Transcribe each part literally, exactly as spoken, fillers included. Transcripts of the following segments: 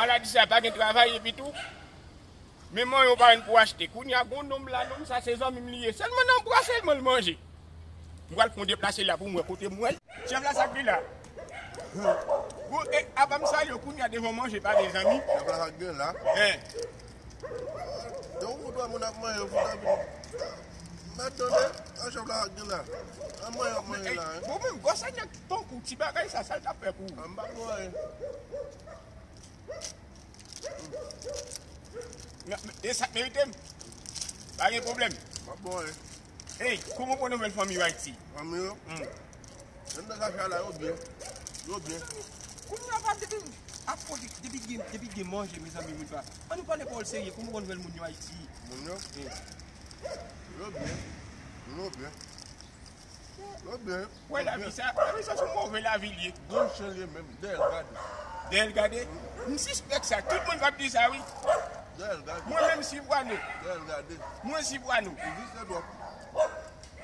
Maladi sa pa gen travay epi tou. Men manyen w pa jwenn pou achte. Kounye a gon nonm la, nonm sa se zanmi m li ye. Sèlman nan bra sèlman l manje. M pral fè yon deplase la pou m wè kote m wè l. Chèf la sa k gen la. Bon, e, apa m salye w kounye a devan manje pa de zanmi. Chèf la sa k gen la. Hein. Donk ou dwa moun ap manje, ou fout anvi. Mèt tande, an chèf la sa k gen la. An manje ap manje la, hein. Bon, menm gwo sènyè tankou ti bagay sa, sa l t ap fè pou ou. An m pa pran anyen. Men, men, e sa k merite m. Pa gen pwoblèm. Pa bon, wi. Ey, kòman pran nouvèl fanmi yo Ayiti? Fanmi yo? Hmm. Menm nan zafè la, yo byen. Yo byen. Kounye a pa depi, a kote, depi gen, depi gen manje, mezanmi, moun pa. An nou pale pawòl serye, kòman pran nouvèl moun yo Ayiti? Moun yo? Hmm. Yo byen. Moun yo byen. Yo byen. Wè lavi sa, lavi sa se yon move lavi l ye. Gran chen l ye menm, dèyè l gade. Dèyè l gade? M sispèk sa, tout moun p ap di sa wi. Dèyè l gade. Mwen menm Sibwano. Dèyè l gade. Mwen Sibwano. Li vise twòp.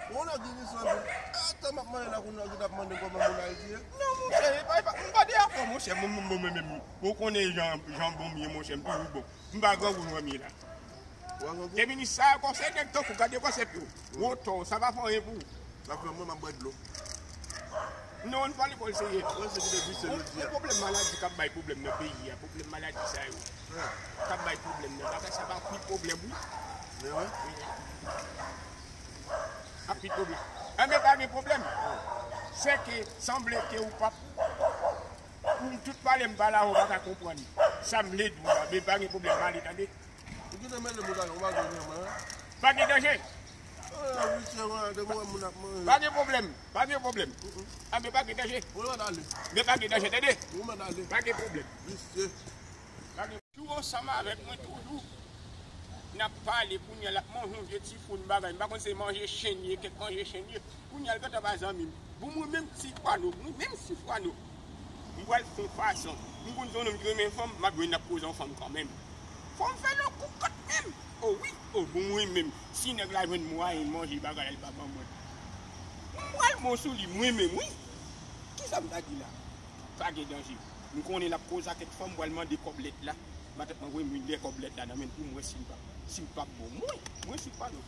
Ou nèg ki vise anpil. Atan m ap mande la kounye a ki t ap mande kòman moun Ayiti ye. Non monchè, e pa, e pa, m pa de afè monchè, mwen menm, mwen menm, ou konnen jan, jan bon m ye monchè, m toujou bon. M pa grangou non m ye la. Depi ni sa konsèy nèg tankou gade konsèy yo. Woto, sa pa fè anyen pou ou. Sa fè mwen m ap bwè dlo. Non, n pale pòl serye. Mwen se ki te vise jodi a. Pwoblèm maladi k ap bay pwoblèm nan peyi a. Pwoblèm maladi sa yo. K ap bay pwoblèm nan. Bagay sa pa pi pwoblèm wi. Men wi. Ap pi pwoblèm. Enben pa gen pwoblèm. Se ke sanble ke ou p ap, ou tout pale m pale avè w pa ka konprann. Sa m vle di w la, men pa gen pwoblèm, m ale tande. Ou kite mele bout la, ou pa jwenn mwen, hein? Pa gen danje. Eh, misye, mwen, de mwen, moun ap manje. Pa gen pwoblèm, pa gen pwoblèm. Anben pa gen danje. Ou mèt ale. Men pa gen danje, tande? Ou mèt ale. Pa gen pwoblèm. Misye. Pa gen. Tou ansanm avèk mwen toujou. N ap pale kounye a l ap manje yon vye ti foun bagay. M pa konn se manje chen ye, kèk manje chen ye. Kounye a l gentan pa zanmi m. Bon, mwen menm Sibwano, mwen menm Sibwano. M pral fè yon fason. M konn se yon nonm ki renmen fanm, m ap jwenn n ap koze yon fanm kanmenm. Fò m fè l yon kou kòt menm. O wi, o bon, mwen menm. Si nèg la jwenn mwayen manje bagay la, li pa ban mwen. M pral bon sou li, mwen menm, wi. Kisa m ta di la? Pa gen danje. M konnen l ap koze ak kèk fanm, m pral mande kòb lèt la. Matant mwen voye m de kòb lèt la nan men l pou m wè si l p ap, si l p ap bon. Mwen, mwen Sibwano.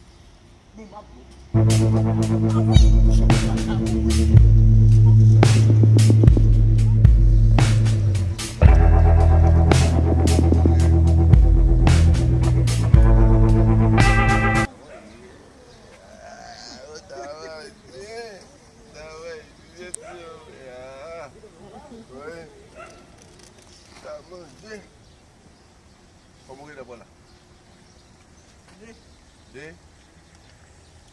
Kòman w gentan pran la? De. De?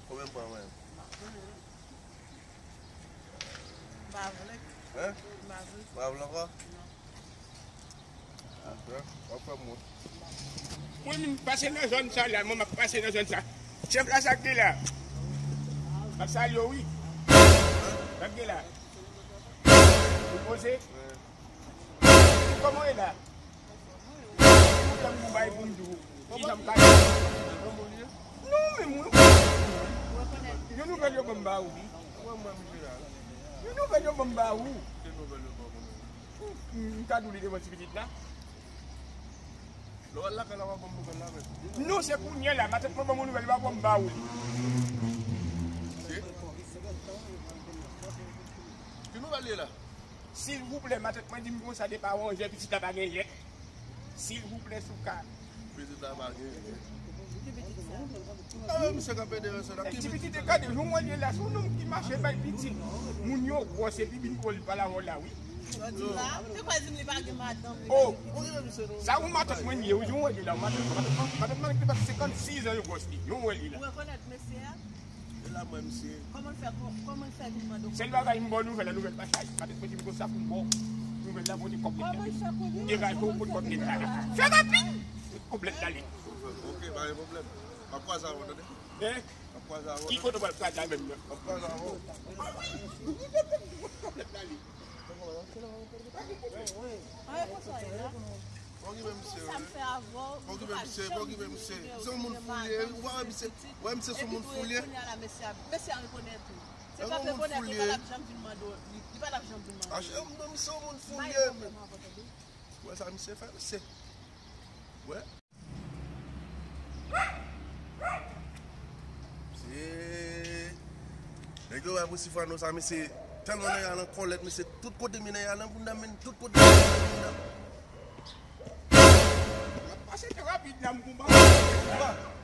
Konbyen m pran mwen? M pa konnen non. M pa vle. Hein? M pa vle. M pa vle ankò? Non. Atò, w ap fè m wont. Mwen menm pase nan zòn sa la, mwen m ap pase nan zòn sa. Chèf la sa k gen la. M ap salye w wi. Sa k gen la. Ou poze? Kòman w ye la? Ou fè m pou bay pou m di w. Kijan m ka di w? Non, men mwen. Yon nouvèl yo ban m ba ou wi. Yon nouvèl yo ban m ba ou. M ka di w li devan ti pitit la. Lè w al lakay la, w a ban m nouvèl la menm. Non, se kounye a la, matant mwen ban m yon nouvèl, w a ban m ba ou li. Ki nouvèl li ye la? Silvouplè, matant mwen di m konsa depi avan onz è, pitit la pa gen lèt. Silvouplè, si w ka. Pitit la pa gen lèt. Ah, misye ka pede yon sèl. Ti pitit e gade, yon wè li la, se yon nonm ki mache bay pitit. Moun yo gwòs epi bin kò li pa la wò la, wi. Jodi la, se kwa di m li pa gen madanm, li pa gen pitit. Oh, sa yon matant mwen ye, wi, yon wè li la, matant, matant, matant mwen ki pa senkannsis an yo gwòs li, yon wè li la. Ou rekonèt mesye a? E la mwen misye. Kòman l fè, kò-, kòman l fè vin mande w? Sèl bagay m ba w nouvèl la, nouvèl pa chay. Patèt mwen di m konsa pou m ba w nouvèl la, pote kòb nèt la. Kòman l fè konnen? Degaje w, pote kòb nèt la. Fè rapid! Pote kòb nèt la li. Ok, pa gen pwoblèm. M ap kwaze avè w, tande? Hein? M ap kwaze avè w. Ki kote w pral kwaze a menm nan? M ap kwaze avè w. Ah wi! Pote kòb nèt la li. Pa gen pwoblèm. Pa gen pwoblèm. Fò okipe misye, wi. Fò okipe misye, fò okipe misye. Se yon moun fou li ye, wi. Ou pa wè misye, wè misye se yon moun fou li ye. Epi tou, kounye a la, mesye a, mesye a rekonèt ou. Se pa rekonèt ou, li pa t ap janm vin mande w, li, li pa t ap janm vin mande w. Ah, non, misye yon moun fou li ye, men. Wè sa misye fè, mesye. Wè. Se nèg yo wè pou Sifwano sa, mesye. Tèlman nèg a nan kòlèt, mesye. Tout kote men nèg a nan bounda, men tout kote men nèg a nan bounda. Pase trè rapid la, m konba.